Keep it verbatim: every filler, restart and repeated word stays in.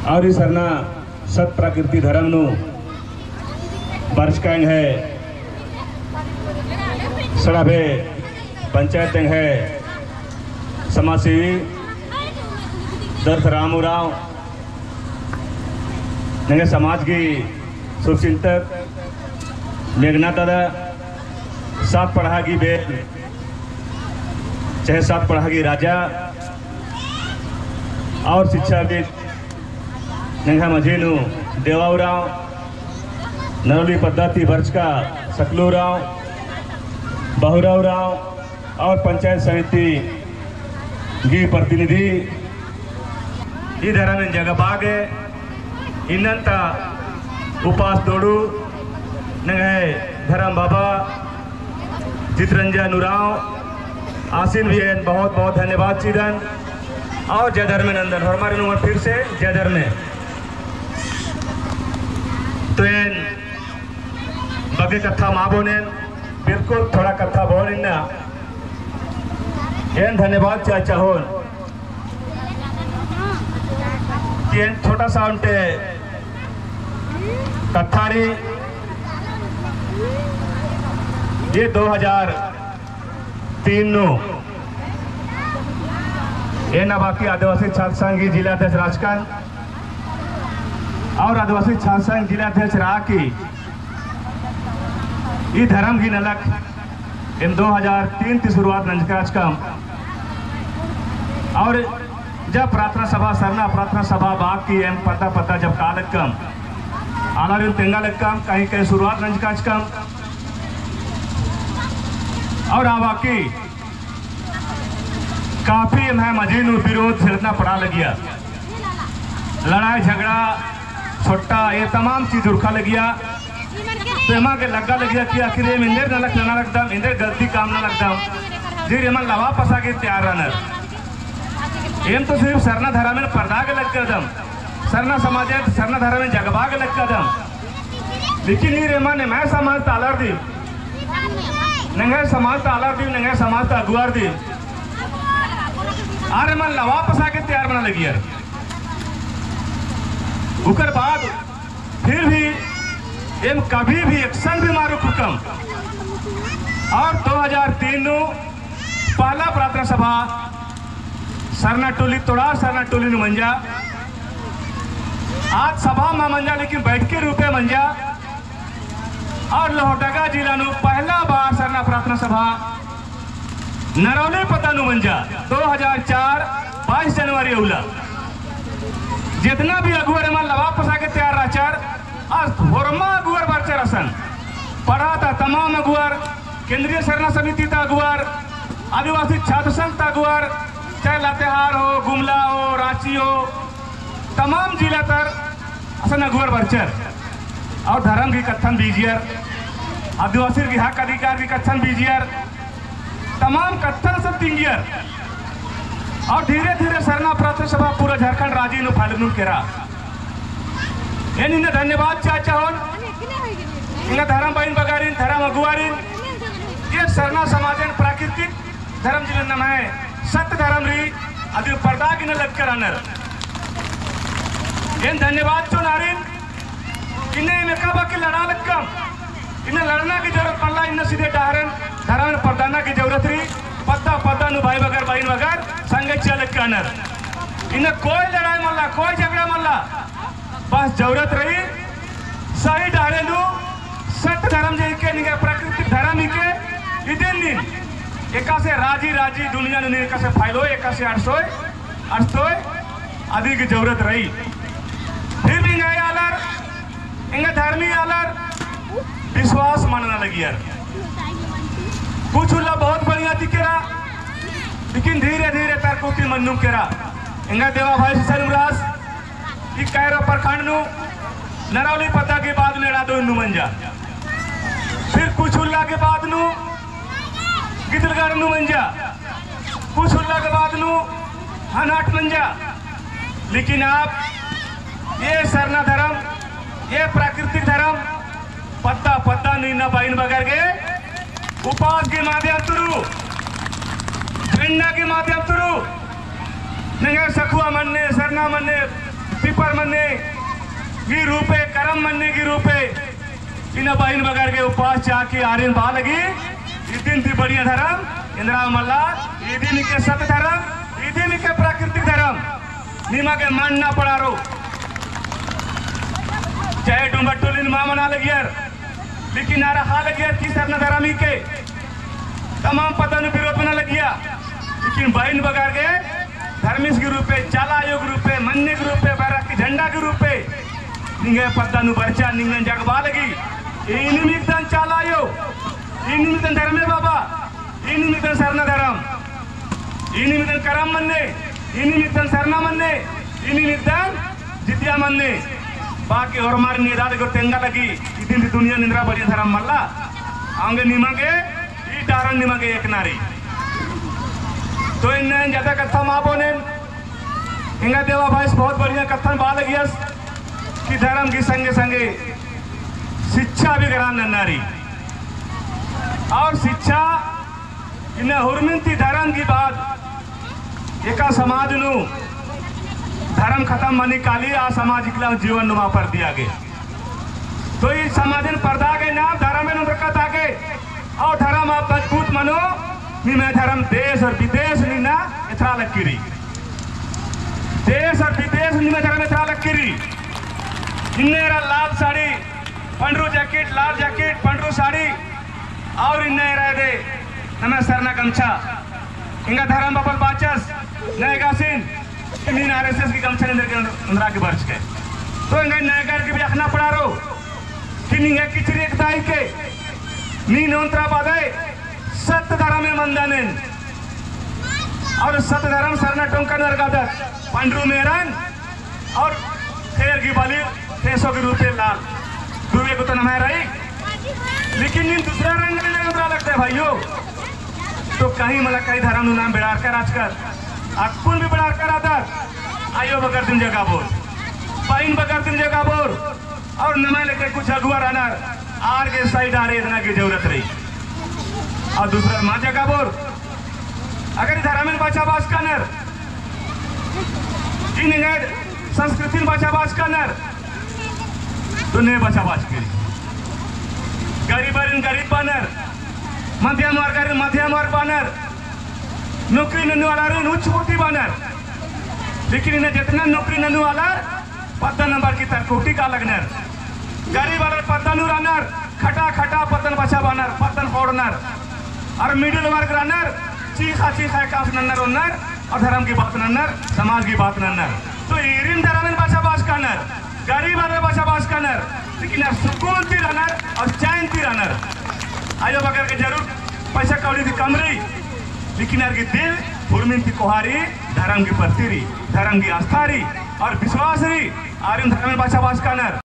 और ई सरना सत प्रकृति धरम नू बरचका एंग्है सड़ाभे पंचायत एंग्है समाजसेवी दर्थ राम उराँव, एंग्है समाज गही शुभचिंतक मेघनाथ दादा, सात पड़हा गही बेल, चाहे सात पड़हा गही राजा और शिक्षाविद एंग्है मझी नू देवा उराँव, नरौली पद्दा ती बरचका सकलू उराँव, बहुरा उराँव और पंचायत समिति गही प्रतिनिधि, ई धरम एन जगबागे इन्नन्ता उपास तोड़ू नंग्है धरम बाबा चितरंजन उराँव आसिन भी एन बहुत बहुत धन्यवाद चिदन और जय धर्मे नन्दन। होरमारिन हूँ फिर से जय धर्मे। तो एन बग्गे कत्था मा बओन, एन बिल्कुल थोड़ा कत्था बओन इन्ना। एन धन्यवाद चिआ चाहोन कि एन छोटा सा ओन्टे कत्था रई, ये दो हजार तीन नू एन अबाकी आदिवासी छात्र संघ गही जिला अध्यक्ष रहचकन और आदिवासी छात्र संघ जिला अध्यक्ष रआ की ई धरम गही नलख एम दो हजार तीन ती शुरुआत नंजका रहचकम। और जब प्रार्थना सभा, सरना प्रार्थना सभा बआ की एम पद्दा पद्दा जब काला लक्कम, आलारिन तेंगा लक्कम, कहीं कहीं शुरुआत नंजका रहचकम। और आ बाकी काफी एम्है मझी नू विरोध झेलना पड़ा लगिया। लड़ाई झगड़ा, सोट्टा, ये तमाम चीज उरखा लगिया। तो एमा गे लग्गा लगिया कि आखिर एम एन्देर नलख नना लगदम, एन्देर गलती काम नना लगदम। जे एमन लवा पसा गे तैयार रअनर। एम तो सिर्फ सरना धरमेन परदा गे लग्गदम, सरना समाजेन, सरना धरमेन जगबआ गे लग्गदम। लेकिन ईर एमन एम्है समाज ता आलर दिम, नंग्है समाज ता आलर दिम, नंग्है समाज ता अगुवर दिम। आर एमन लवा पसा गे तैयार मना लगियर। उकर बाद फिर भी एम कभी भी एकसन भी मा रुककम। और दो हजार तीन नू पहला प्रार्थना सभा सरना टोली, तोड़ार सरना टोली नू मंजा। आद सभा मा मंजा, लेकिन बैठकी रूपे मंजा। और लोहरदगा जिला नू पहला बार सरना प्रार्थना सभा नरौली पद्दा नू मंजा, दो हजार चार, बाईस जनवरी उल्ला। जितना भी अगुवर एमन लवा पसा गे तैयार रहचर, आस होरमा अगुवर बरचर असन। पड़हा ता तमाम अगुवर, केंद्रीय सरना समिति ता अगुवर, आदिवासी छात्र संघ ता अगुवर, चाहे लातेहार हो, गुमला हो, राँची हो, तमाम जिला तर असन अगुवर बरचर। और धरम गही कत्थन बीजियर, आदिवासी गही हक अधिकार गही कत्थन बीजियर, तमाम कत्थन सब तिंगियर। और धीरे-धीरे सरना प्रार्थना सभा पूरा झारखंड राजी नू फैलनुम केरा। एन इन्ना धन्यवाद चिआ चाहोन। एंगा धरम बइन बगारिन, धरम अगुवारिन, ये सरना समाजन प्राकृतिक धरम जिन नम्है सत्य धरम रई, अदिन परदा गे इन्ना लग्गकर रअनर। एन धन्यवाद चिओन आरिन। इन्ना एम एका बाकी लड़ा लक्कम, इन्ना लड़ना की जरूरत मल्ला, इन्ना सीधे डहरेन धरमेन परदाना की जरूरत रई। पद्दा पद्दा नू भाई बगर, बहिन बगर संगे चिआ लक्कनर। इन्ना कोई लड़ाई मल्ला, कोई झगड़ा मल्ला, बस जरूरत रई सही डहरे नू सत्य धरम जे हिके, निंग्है प्राकृतिक धरम हिके, इदिन नीन एकासे राजी राजी दुनिया नू नीन एकासे फैलोय, एकासे अंड़सोय, अंड़सोय, अदी की जरूरत रई। फिर भी एंग्है आलर, एंग्है धर्मी आलर विश्वास मल नना लगियर। कुछ उल्ला बहुत बढ़िया ती केरा, लेकिन धीरे धीरे तरकुटी मन्नुम केरा। एंग्है देवा भाई से सलम रास, ई कैरो प्रखंड नू नरौली पद्दा के बाद में एड़ा दोइन नू मंजा। फिर कुछ उल्ला के बाद नू गिदलगढ़ नू मंजा। कुछ उल्ला के बाद नू हनहट मंजा। लेकिन आप ये सरना धरम, ये प्राकृतिक धरम, पद्दा पद्दा नू इन्ना बइन बगर गे उपास के माध्यम तुरु, झंडा के माध्यम तुरु, नंग्है सखुआ मन्ने, सरना मन्ने, पिपर मन्ने गी रूपे, करम मन्ने गी रूपे, इन्ना बहिन बगर गे उपास चाकी आरिन बआ लगी, इदिन ती बढ़िया धरम एन्दरा मल्ला, इदिन इके सत धरम, इदिन इके प्राकृतिक धरम, निमा गे मन्ना पड़ारो। चाहे डुम्बट्टुलिन मा मना लगियर, लेकिन आर अख़ा लगियर कि सरना धरम इके तमाम पद्दा नू विरोध मना लगिया, लेकिन बहिन बगर गे धर्मेस गी रूपे, चाला आयो गी रूपे, मन्ने गी रूपे, बैरख की झंडा गी रूपे, निंग्है पद्दा नू बरचा, निंग्है जगबआ लगी। इन्नी मिक्कदन चाला आयो, इन्नी मिक्कदन धर्मे बाबा, इन्नी मिक्कदन सरना धरम, इन्नी मिक्कदन करम मन्ने, इन्नी मिक्कदन सरना मन्ने, इन्नी मिक्कदन जितिया मन्ने। बाकी होरमारिन एदादे गो तेंगा लगी, इदिन ती दुनिया नू एन्दरा बढ़िया धरम मल्ला। औंगे निमा गे ई डहरन निमा गे एकना रई। तो इन्ना एन ज्यादा कत्था मा बओन, एंगा देवा भाईस बहुत बढ़िया कत्थन बआ लगियस कि धरम की संगे संगे शिक्षा भी ग्रहण नन्ना रई। और शिक्षा इन्ना हुरमिन ती धरम की बाद एका समाज नू धरम खतम मनी काली, आ समाज इकला जीवन नू मा परदिया गे। तो ई समाजन परदा गे ना धरम एन उन्दरकत आगे, और धरम अब मजबूत मनो, निम्है धरम देश और विदेश नू इन्ना एथरा लक्की रई। देश और विदेश नू निम्है धरम एथरा लक्की रई। इन्ने एरा लाल साड़ी, पंडरू जैकेट, लाल जैकेट, पंडरू साड़ी, और इन्ने एरा दे नम्है सरना गमछा। एंगा धरम बाबल बाचस, नैगासिन, कि नीन आरएसएस की गमछा एन्देरगे ओन्द्रा की बरचकय। तो एंगा नैगर की भी अख़ना पड़ारो, कि निंग्है किचरी एकदा हिके, नीन ओन्द्रा बादय, सत धरमे मन्दन एन। और सत धरम सरना टोंका नू एरगादत, पंडरू मेरन, और खेर की बाली, खेसो की रूपे लाल। दुए गो तो नम्है रई। लेकिन नीन दूसरा रंग ले ओन्द्रा लगदय भाइयो। तो कहीं मला कई धरम नू नाम बेड़ारकर आजकल। अक्कुन भी बेड़ारकर आदर। आयो बगर दिम जगाबओर। बहिन बगर दिम जगाबओर। और नम्है लेखे कुछ अगुवा रअनर। आर गे सही डहरे एदना की जरूरत रई। और दूसरा मा जगाबओर। अगर ई धरमेन बछाबआ बाचका रअनर, ई निंग्है संस्कृतिन बछाबआ बाचका रअनर, तो ने बछाबआ बाचकी। गरीबरिन गरीब बअनर, मध्यम वर्गरिन मध्यम वर्ग बअनर, नौकरी नन्नू आलारिन उच्च कोटि बअनर। लेकिन इन्ना जेतना नौकरी नन्नू आलर, पद्दा नू बरकी तरकोटी का लगनर। गरीब आलर पद्दा नू रअनर, खटा खटा पद्दन बछाबअनर, पद्दन ख़ोंड़नर। और middle वर्ग रअनर, चीख़ा चीख़ा एकासे नन्नर ओन्नर, और धरम की बात नन्नर, समाज की बात नन्नर। तो ईरिन धरमेन बछाबआ बाचका रअनर, गरीब आलर बछाबआ बाचका रअनर, लेकिन आर सुकून ती रअनर और चैन ती रअनर। आयो बगर के जरूर पैसा कौड़ी ती कम रई, लेकिन आर की दिल हुरमिन ती कोहा रई, धरम की प्रति रई, धरम की आस्था रई और विश्वास रई। आरिन धरमेन बछाबआ बाचका रअनर।